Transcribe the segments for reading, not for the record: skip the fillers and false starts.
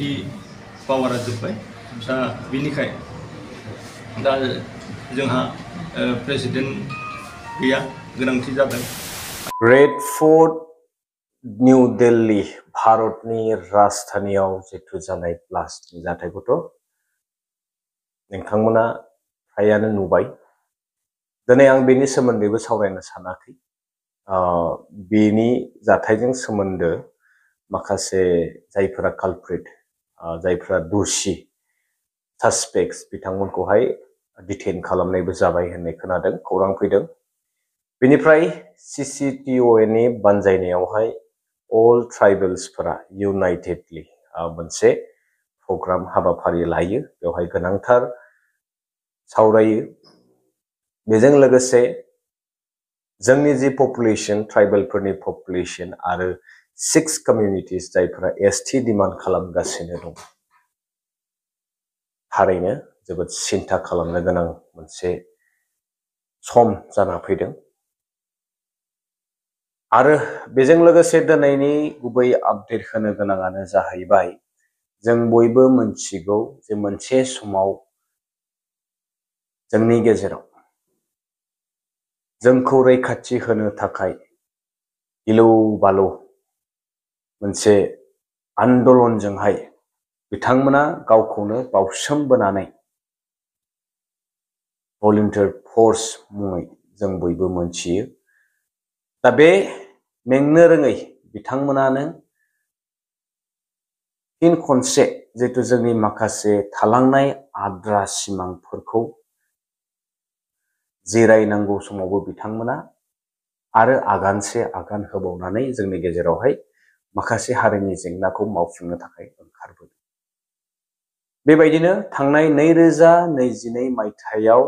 Majority पावारा जोब्बाय दा बिनिखाय दा जोंहा प्रेसिडेन्ट गैया गोनांथि जादों। रेड फोर्ट निउ दिल्ली भारतनि राजधानियाव जिथु जानाय ब्लास्टनि जाथायखौथ' नोंथांमोना फ्रायानो नुबाय। दिनै आं बेनि सोमोन्दैबो सावरायनो सानाखै। बेनि जाथायजों सोमोन्दो माखासे जायफोरा कालप्रिट जायफोरा दोषी सासपेक्ट्स बिथांमोनखौहाय डिटेन खालामनायबो जाबाय होननाय खोनादों, खौरां फैदों। बेनिफ्राय CCTOA नि बानजायनायावहाय अल ट्राइबेल्सफोरा इउनाइटेडलि मोनसे प्रग्राम हाबाफारि लायो, बेवहाय गोनांथार सावरायो। बेजों लोगोसे जोंनि जि पपुलेशन ट्राइबेलफोरनि पपुलेशन आरो 6 कम्युनिटिज जायफोरा ST डिमान्ड खालामगासिनो दं, थारैनो जोबोद सिन्था खालामनो गोनां मोनसे सम जाना फैदों। आरो बेजों लोगोसे दिनैनि गुबै आपडेट होनो गोनाङानो जाहैबाय, जों बयबो मोनथिगौ जे मोनसे समाव जोंनि गेजेराव जोंखौ रैखाथि होनो थाखाय गिलु बालु मोनसे आन्दलनजोंहाय बिथांमोना गावखौनो बावसोमबोनानै भलन्टियार फर्स मुङै जों बयबो मोनथियो। दा बे मेंनो रोङै बिथांमोनानो फिन खनसे जितु जोंनि माखासे थालांनाय आद्रा सिमांफोरखौ जिरायनांगौ समावबो बिथांमोना आरो आगानसे आगान होबावनानै जोंनि गेजेरावहाय माखासे हारिनि जेंनाखौ मावफुंनो थाखाय ओंखारबोदों। बेबायदिनो थांनाय 2022 मायथाइयाव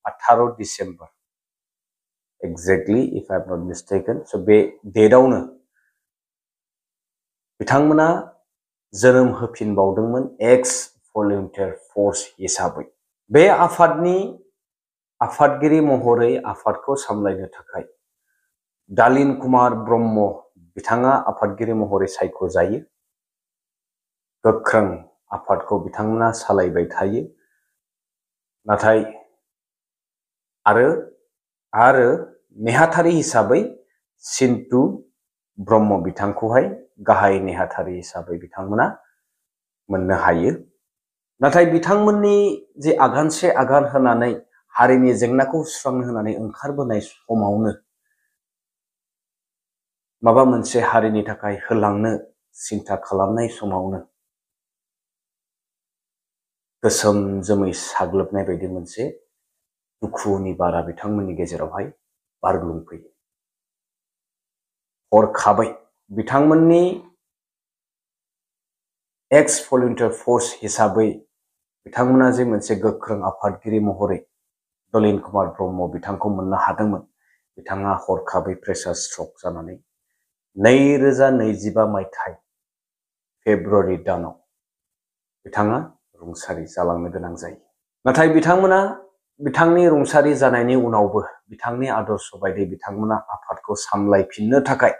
18 December exactly if I am not mistaken, स' बे डेटआवनो बिथांमोना जोनोम होफिनबावदोंमोन एक्स भलन्टियार फर्स हिसाबै। बे आफादनि आफादगिरि महरै आफादखौ सामलायनो थाखाय दालिन कुमार ब्रह्म बिथाङा आफादगिरि महरै सायख'जायो। गोख्रों आफादखौ बिथांमोना सालायबाय थायो। नाथाय आरो नेहाथारि हिसाबै सिन्टु ब्रह्म बिथांखौहाय गाहाय नेहाथारि हिसाबै बिथांमोना मोननो हायो। नाथाय बिथांमोननि जे आगानसे आगान होनानै हारिनि जेंनाखौ सुस्रांनो होनानै ओंखारबोनाय समावनो माबा मोनसे हारिनि थाखाय होलांनो सिन्था खालामनाय समावनो गोसोम जोमै साग्लोबनाय बायदि मोनसे दुखुनि बारा बिथांमोननि गेजेरावहाय बारग्लुंफैयो। हरखाबै बिथांमोननि एक्स भलन्टियार फर्स हिसाबै बिथांमोना जे मोनसे गोख्रों आफादगिरि महरै दलिन कुमार ब्रह्म बिथांखौ मोननो हादोंमोन, बिथाङा हरखाबै प्रेसार स्ट्रक जानानै 2025 मायथाइ फेब्रुवारि दानाव बिथाङा रुंसारि जालांनो गोनां जायो। नाथाय बिथांमोना बिथांनि रुंसारि जानायनि उनावबो बिथांनि आदर्श बायदि बिथांमोना आफादखौ सामलायफिननो थाखाय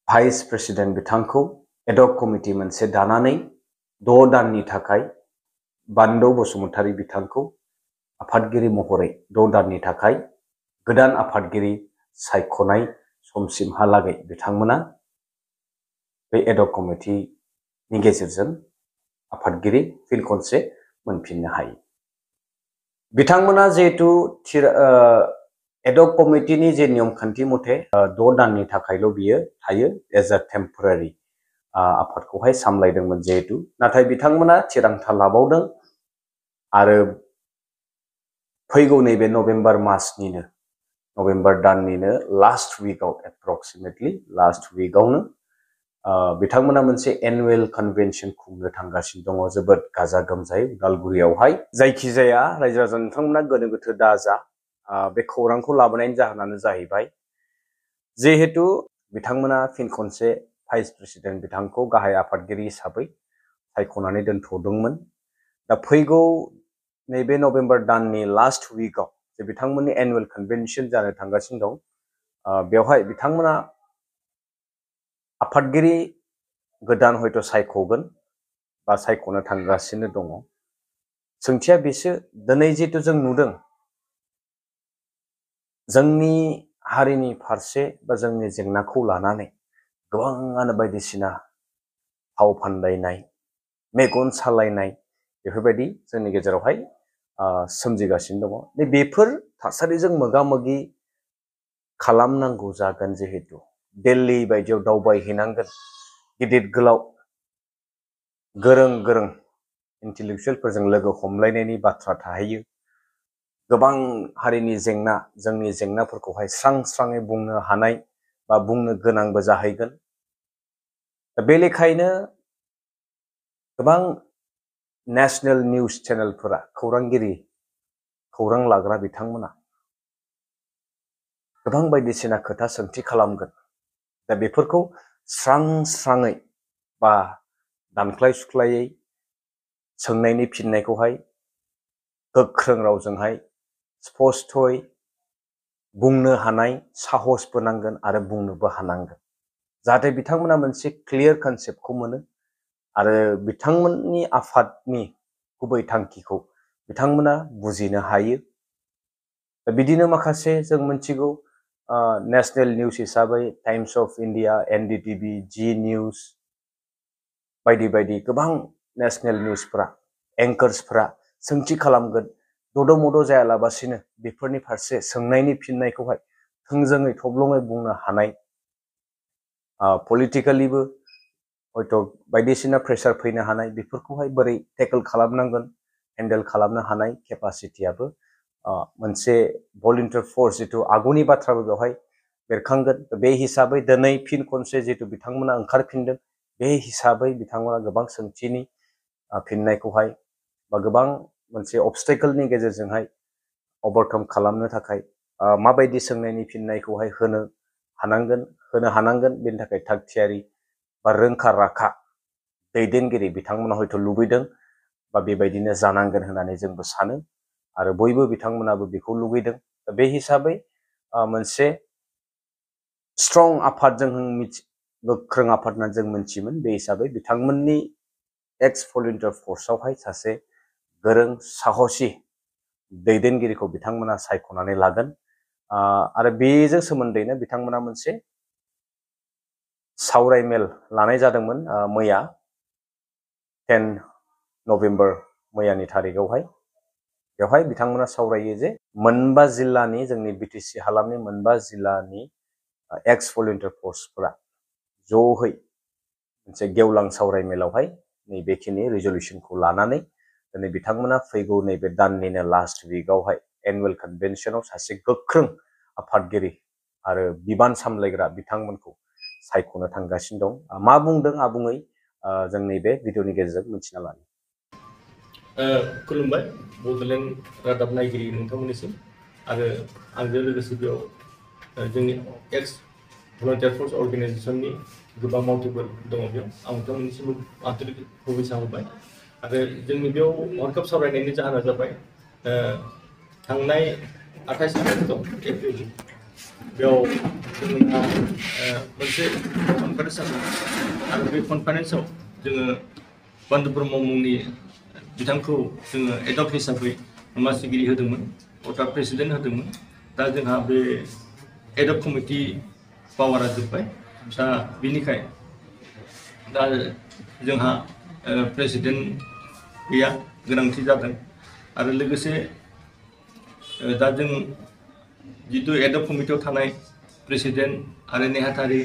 भाइस प्रेसिडेन्ट बिथांखौ एडहक कमिटि मोनसे दानानै 6 दाननि थाखाय बान्दो बसुमतारी बिथांखौ आफादगिरि महरै 6 दाननि थाखाय गोदान आफादगिरि सायख'नाय समसिमहालागै बिथांमोना बे एडहक कमिटिनि गेजेरजों आफादगिरि फिन खनसे मोनफिननो हायो। बिथांमोना जिहेतु एडहक कमिटिनि जे नियम खान्थि मथे 6 दाननि थाखायल' बियो थायो एज अ टेम्परारि आफादखौहाय सामलायदोंमोन जिहेतु, नाथाय बिथांमोना थिरांथा लाबावदों आरो फैगौ नैबे नभेम्बर दाननिनो लास्ट उइकआव एप्रक्सिमेटलि लास्ट उइकआवनो बिथांमोना मोनसे एनुवेल कन्भेनसन खुंनो थांगासिनो दङ, जोबोद गाजा गोमजायै उदालगुरियावहाय। जायखिजाया रायजो राजा नोंथांमोना गोनो गोथो दाजा। बे खौरांखौ लाबोनायनि जाहोनानो जाहैबाय जिहेतु बिथांमोना फिन खनसे भाइस प्रेसिडेन्ट बिथांखौ गाहाय आफादगिरि हिसाबै सायख'नानै दोनथ'दोंमोन। दा फैगौ नैबे नभेम्बर दाननि लास्ट उइकआव जे बिथांमोननि एनुवेल कन्भेनसन जानो थांगासिनो दं, बेवहाय बिथांमोना आफादगिरि गोदान हयथ' सायख'गोन बा सायख'नो थांगासिनो दङ। सोंथिया बेसो दिनै जिहेतु जों नुदों जोंनि हारिनि फारसे बा जोंनि जेंनाखौ लानानै गोबाङानो बायदिसिना फाव फान्दायनाय मेगन सालायनाय बेफोरबायदि जोंनि गेजेरावहाय सोमजिगासिनो दङ। बेफोर थासारिजों मोगा मोगि खालामनांगौ जागोन जिहेतु दिल्ली बायदियाव दावबायहैनांगोन, गिदिर गोलाव गोरों गोरों इन्टेलेक्सुयेलफोरजों लोगो हमलायनायनि बाथ्रा थाहैयो। गोबां हारिनि जेंना जोंनि जेंनाफोरखौहाय स्रां स्राङै बुंनो हानाय बा बुंनो गोनांबो जाहैगोन। बे लेखायैनो गोबां नेशनेल निउज चेनेलफोरा खौरांगिरि खौरां लाग्रा बिथांमोना गोबां बायदिसिना खोथा सोंथि खालामगोन। दा बेफोरखौ स्रां स्राङै बा दानख्लाय सुख्लायै सोंनायनि फिननायखौहाय गोख्रों रावजोंहाय स्पस्थयै बुंनो हानाय साहसबो नांगोन आरो बुंनोबो हानांगोन, जाहाथे बिथांमोना मोनसे क्लियार कनसेप्टखौ मोनो आरो बिथांमोननि आफादनि गुबै थांखिखौ बिथांमोना बुजिनो हायो। बिदिनो माखासे जों मिथिगौ नेशनेल निउज हिसाबै Times of India, NDTV, Zee news बायदि बायदि गोबां नेशनेल निउजफोरा एंकार्सफोरा सोंथि खालामगोन। दद' मद' जायालाबासिनो बेफोरनि फारसे सोंनायनि फिननायखौहाय थोंजोङै थब्लङै बुंनो हानाय, पलिटिकेलिबो हयथ' बायदिसिना प्रेसार फैनो हानाय, बेफोरखौहाय बोरै टेकल खालामनांगोन, हेन्डेल खालामनो हानाय केपासिटियाबो मोनसे भलन्टियार फर्स जिथु आगुनि बाथ्राबो बेवहाय बेरखांगोन। बे हिसाबै दिनै फिन खनसे जिथु बिथांमोना ओंखारफिनदों, बे हिसाबै बिथांमोना गोबां सोंथिनि फिननायखौहाय बा गोबां मोनसे अबस्टेकलनि गेजेरजोंहाय अभारकाम खालामनो थाखाय माबायदि सोंनायनि फिननायखौहाय होनो हानांगोन बेनि थाखाय थाग थियारि बा रोंखा राखा दैदेनगिरि बिथांमोना हयथ' लुबैदों बा बेबायदिनो जानांगोन होननानै जोंबो सानो आरो बयबो बिथांमोनाबो बेखौ लुबैदों। बे हिसाबै मोनसे स्ट्रं आफाद जों गोख्रों आफाद होननानै जों मिथियोमोन। बे हिसाबै बिथांमोननि एक्स भलन्टियार फर्सआवहाय सासे गोरों साहसि दैदेनगिरिखौ बिथांमोना सायख'नानै लागोन आरो बेजों सोमोन्दैनो बिथांमोना मोनसे सावरायमेल लानाय जादोंमोन मैया 10 नभेम्बर मैयानि थारिखआवहाय। बेवहाय बिथांमोना सावरायो जे मोनबा जिल्लानि जोंनि बिटिसि हालामनि मोनबा जिल्लानि एक्स भलन्टियार फर्सफोरा ज'है मोनसे गेवलां सावरायमेलावहाय नैबेखिनि रिजलिउसनखौ लानानै दिनै बिथांमोना फैगौ नैबे दाननिनो लास्ट उइकआवहाय एनुवेल कनभेनसनाव सासे गोख्रों आफादगिरि आरो बिबान सामलायग्रा बिथांमोनखौ सायख'नो थांगासिनो दं। मा बुंदों आबुङै जों नैबे भिडिअनि गेजेरजों मिथिना लानो। खुलुमबाय बड'लेण्ड रादाब नायगिरि नोंथांमोननिसिम आरो आंजों लोगोसे बेयाव जोंनि एक्स भलन्टियार फर्स अर्गेनाइजेसननि गोबां मावथिफोर दङ। बेयाव आं नोंथांमोननिसिम आन्थोरिक शुभेच्छा होबाय आरो जोंनि बेयाव हरखाब सावरायनायनि जाहोना जाबाय थांनाय 28 एप्रिल बेयाव जोंहा मोनसे कनफारेन्स जादों आरो बे कनफारेन्सआव जोङो बान्दु ब्रह्म मुंनि बिथांखौ जोङो एडप हिसाबै मासिगिरि होदोंमोन, अथा प्रेसिडेन्ट होदोंमोन। दा जोंहा बे एडप कमिटि पावारा जोब्बाय। दा बिनिखाय दा जोंहा प्रेसिडेन्ट गैया, गोनांथि जादों आरो लोगोसे दा जों जितु एडप कमिटियाव थानाय प्रेसिडेन्ट आरो नेहाथारि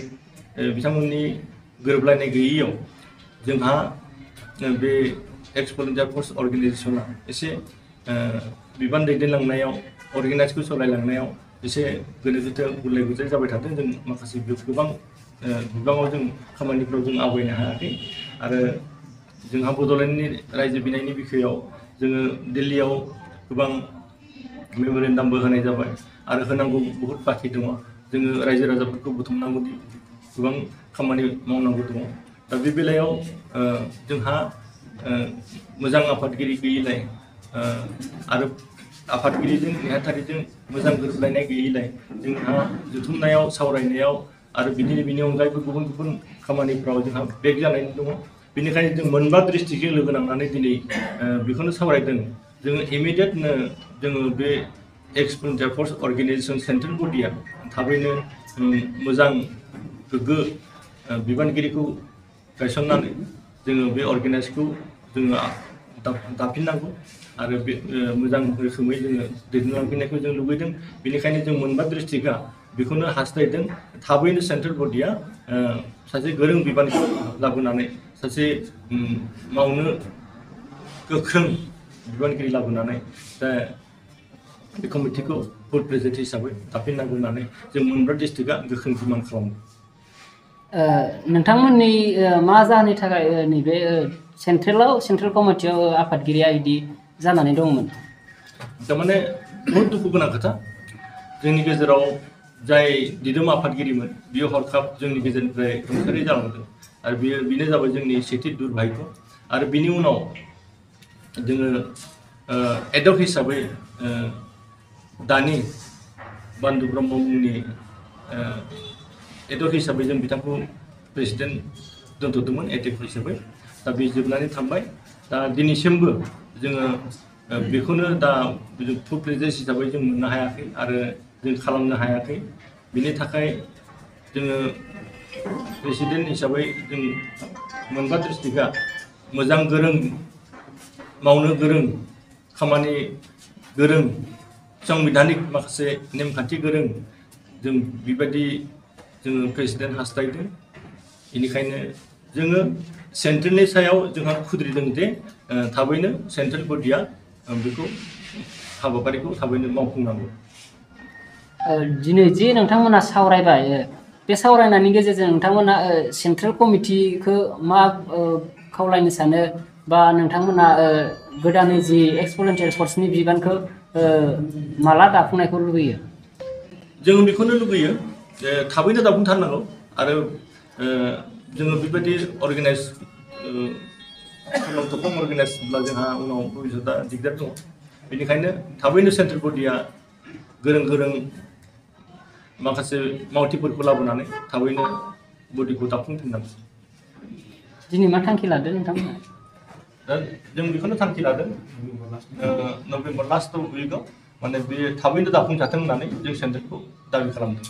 बिथांमोननि गोरोबलायनाय गैयैयाव जोंहा बे एक्स भलन्टियार फर्स अर्गेनाइजेसना एसे बिबान दैदेनलांनायाव अर्गेनाइजखौ सालायलांनायाव एसे गोनो गोथो गुलाय गुजाय जाबाय थादों। जों माखासे गोबां बिबाङाव जों खामानिफ्राव जों आवगायनो हायाखै आरो जोंहा बड'लेण्डनि रायजो बिनायनि बिखयआव जोङो दिल्लीयाव गोबां मेम'रेन्डामबो होनाय जाबाय आरो होनांगौ बहुद बाखि दङ। जोङो रायजो राजाफोरखौ बुथुमनांगौनि गोबां खामानि मावनांगौ दङ। दा बे बेलायाव जोंहा मोजां आफादगिरि गैयैलाय आरो आफादगिरिजों नेहाथारिजों मोजां गोरोबलायनाय गैयैलाय जोंहा जुथुमनायाव सावरायनायाव आरो बिनि अनगायैबो गुबुन गुबुन खामानिफ्राव जोंहा बेक जानानै दङ। बेनिखायनो जों मोनबा डिस्ट्रिक्टजों लोगो नांनानै दिनै बेखौनो सावरायदों जोङो इमिडियेटनो जोङो बे एक्स भलुन्टियार फर्स अर्गेनाइजेसन सेन्ट्रेल बडिया थाबैनो मोजां गोग्गो बिबानगिरिखौ गायसननानै जोङो बे अर्गेनाइजखौ जोङो दाफिननांगौ आरो बे मोजां रोखोमै जोङो दैदेनलांफिननायखौ जों लुबैदों। बेनिखायनो जों मोनबा डिस्ट्रिक्टआ बेखौनो हास्थायदों थाबैनो सेन्ट्रेल बडिया सासे गोरों बिबानगिरि लाबोनानै सासे मावनो गोख्रों बिबानगिरि लाबोनानै दा बे कमिटिखौ फुल प्रेजेन्ट हिसाबै दाफिननांगौ होननानै जों मोनबा डिस्ट्रिक्टआ गोख्रों डिमान्ड खालामदों। नोंथांमोननि मा जाहोननि थाखाय नैबे सेन्ट्रेल कमिटियाव आफादगिरिया बिदि जानानै दंमोन? थारमाने बहुत दुखु गोनां खोथा जोंनि गेजेराव जाय दिदोम आफादगिरिमोन बियो हरखाब जोंनि गेजेरनिफ्राय रुंसारि जालांदों आरो बेनो जाबाय जोंनि सेथि दुर्भाग्य। आरो बिनि उनाव जोङो एडक हिसाबै दानि बान्दु ब्रह्म मुंनि एडक हिसाबै जों बिथांखौ प्रेसिडेन्ट दोनथ'दोंमोन एटेक हिसाबै। दा बे जोबनानै थांबाय। दा दिनैसिमबो जोङो बेखौनो दा फुल प्रेजेन्ट हिसाबै जों मोननो हायाखै आरो जों खालामनो हायाखै। बिनि थाखाय जोङो प्रेसिडेन्ट हिसाबै जों मोनबा डिस्ट्रिक्टआ मोजां गोरों मावनो गोरों खामानि गोरों संबिधानिक माखासे नेमखान्थि गोरों जों बेबायदि जोङो प्रेसिडेन्ट हास्थायदों। बेनिखायनो जोङो सेन्ट्रेलनि सायाव जोंहा खुद्रिदों जे थाबैनो सेन्ट्रेल बडिया बेखौ हाबाफारिखौ थाबैनो मावफुंनांगौ। दिनै जे नोंथांमोना सावरायबाय बे सावरायनायनि गेजेरजों नोंथांमोना सेन्ट्रेल कमिटिखौ मा खावलायनो सानो बा नोंथांमोना गोदानै जि एक्स भलुन्टियार फर्सनि बिबानखौ माला दाफुंनायखौ लुबैयो? जोङो बेखौनो लुबैयो जे थाबैनो दाफुंथारनांगौ आरो जोङो बेबायदि अर्गेनाइज थफ्लां अर्गेनाइजब्ला जोंहा उनाव भबिष्यतआ दिगदार दङ। बेनिखायनो थाबैनो सेन्ट्रेल बडिया गोरों माखासे मावथिफोरखौ लाबोनानै थाबैनो बडिखौ दाफुंफिननांगौ। दिनै मा थांखि लादों नोंथांमोना? दा जों बेखौनो थांखि लादों नभेम्बर लास्ट उइकआव माने बे थाबैनो दाफुंजाथों होननानै जों सेन्ट्रेलखौ दाबि खालामदों।